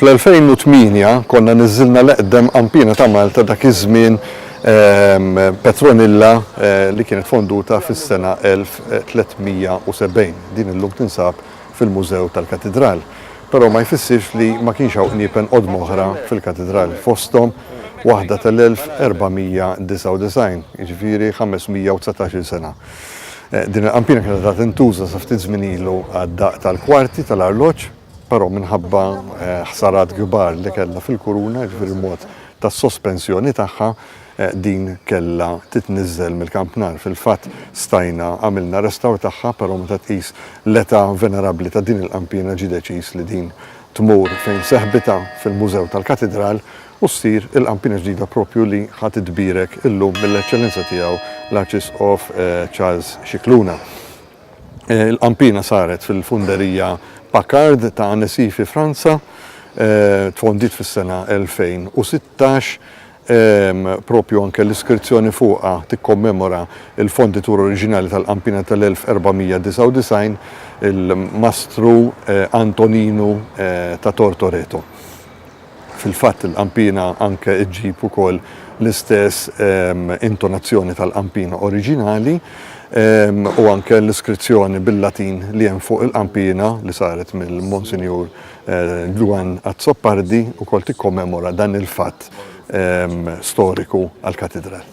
Fl-2008 konna niżżilna l-eqdem qanpiena ta' Malta dak iż-żmien Petronilla li kienet fonduta fis-sena 1370. Din illum tinsab fil-Mużew tal-Katidral. Però ma jfissirx li ma kienx hawn qniepen qodma oħra fil-Katidral, fosthom waħda tal-1499, jiġifieri 519-il sena. Din il-qanpiena kienet għadha tintuża sa ftit żmien ilu għad-daqq tal-kwarti tal-arloġġ. Però minħabba ħsarat kbar li kellha fil-kuruna, jiġifieri l-mod tas-sospensjoni tagħha, din kellha titniżżel mill-kampnar. Fil-fatt stajna għamilna restawr tagħha, però meta tqis l-età venerabbli ta' din il-qanpiena ġie deċiż li din tmur fejn seħbitha fil-Mużew tal-Katidral u ssir il-qanpiena ġdida proprju li ħa titbierek illum mill-Eċċellenza Tiegħu l-Arċisqof Charles Scicluna. Il-qanpiena saret fil-funderija Paccard ta' Annecy fi Franza, tfondiet fis-sena 2016, propju anke l-iskrizzjoni fuqha tikkommemora l-fonditur oriġinali tal-qanpiena tal-1499, il-Mastru Antoninu ta' Tortoreto. Fil-fatt il-qanpiena anke ġġib ukoll l-istess intonazzjoni tal-qanpiena oriġinali u anke l-iskrizzjoni bil-Latin li hemm fuq il-qanpiena li saret mill-Monsinjur Juan Azzopardi wkoll tikkommemora dan il-fatt storiku għall-katidral.